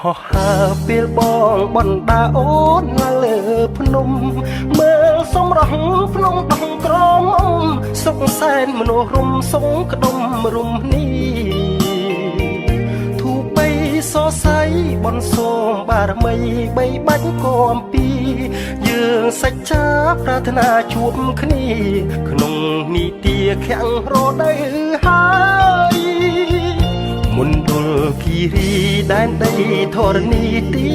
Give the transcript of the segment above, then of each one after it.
ហោះហើរពេលបងបណ្ដាអូនឡើងលើភ្នំមើលសំរស់ភ្នំដោះក្រមុំសុខសែនមនោរមសងក្ដុំរំនេះធូបៃសរសៃបនសូមបារមីបីបាច់គំពីយើងសច្ចាប្រាថ្នាជួបគ្នាក្នុងនីតិខាំងរដូវហើយមណ្ឌលគិរីដែនដីធរណីទី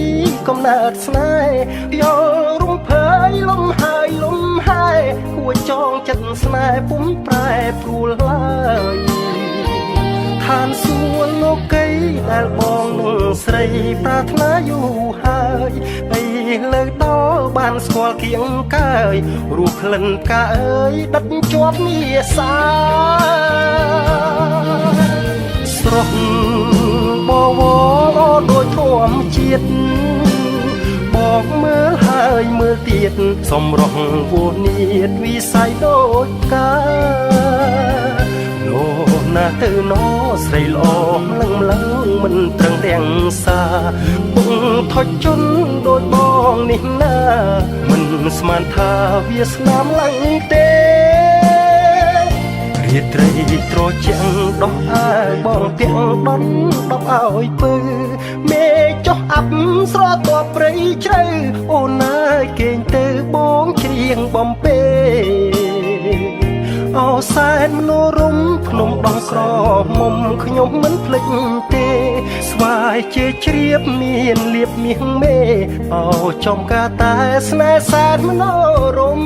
កំណើតស្នេហ៍យល់រំភើយលំហើយលំហើយគួចងចិត្តស្នេហ៍ពុំប្រែប្រួលឡើយឋានសួគ៌លោកីដែលបងនឹងស្រីប្រាថ្នាយូរហើយឥឡូវដល់បានស្គាល់គៀងកាយរស់ក្លិនផ្កាអើយដិតជាប់នីសាស្រស់បវរដោយធម្មជាតិបងមើលហើយមើលទៀតសំរស់វនីតវិស័យដូចកានោណាទៅណស្រីល្អម្លឹងម្លឹងមិនត្រឹងរាំងសាពុងថុចជន់ដោយបងនេះណាមិនស្មានថាវាស្នាមឡើងទេរាត្រីត្រជាំងដោះអាវបងទាំងដន់ដប់ឲ្យពើមេចុះអាប់ស្រទាប់ព្រៃជ្រៅអូនអើយគេងទៅបងច្រៀងបំពេអោសែនមនោរមភ្នំដោះក្រមុំខ្ញុំមិនភ្លេចទេស្វាយជាជ្រាបមានលៀបមាសមេអោចំការតែស្នេហ៍សែនមនោរម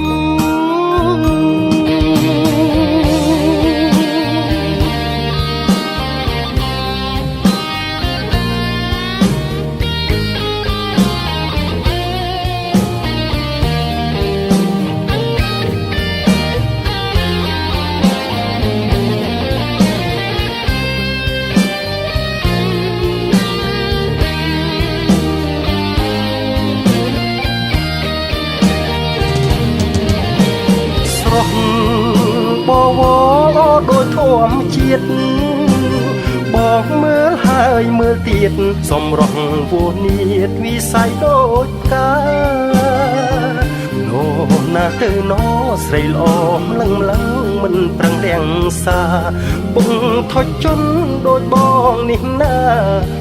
ស្រស់បវរដោយធម្មជាតិបងមើលហើយមើលទៀតសំរស់វនីតវិស័យដូចកានោណាទៅណស្រីល្អម្លឹងម្លឹងមិនប្រឹងរាំងសាពុងថុចជន់ដោយបងនេះណា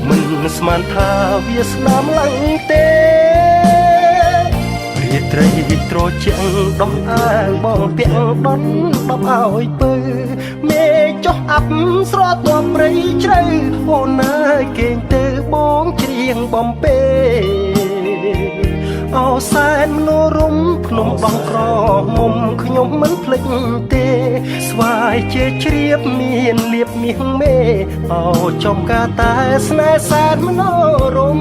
មិនស្មានថាវាស្នាមឡើងទេរាត្រីត្រជាំងដោះអាវបងពាក់ដន់ដប់ឲ្យពើមេចុះអាប់ស្រទាប់ព្រៃជ្រៅអូនអើយគេងទៅបងច្រៀងបំពេអោសែនមនោរមភ្នំដោះក្រមុំខ្ញុំមិនភ្លេចទេស្វាយជាជ្រាបមានលៀបមាសមេអោចំការតែស្នេហ៍សែនមនោរម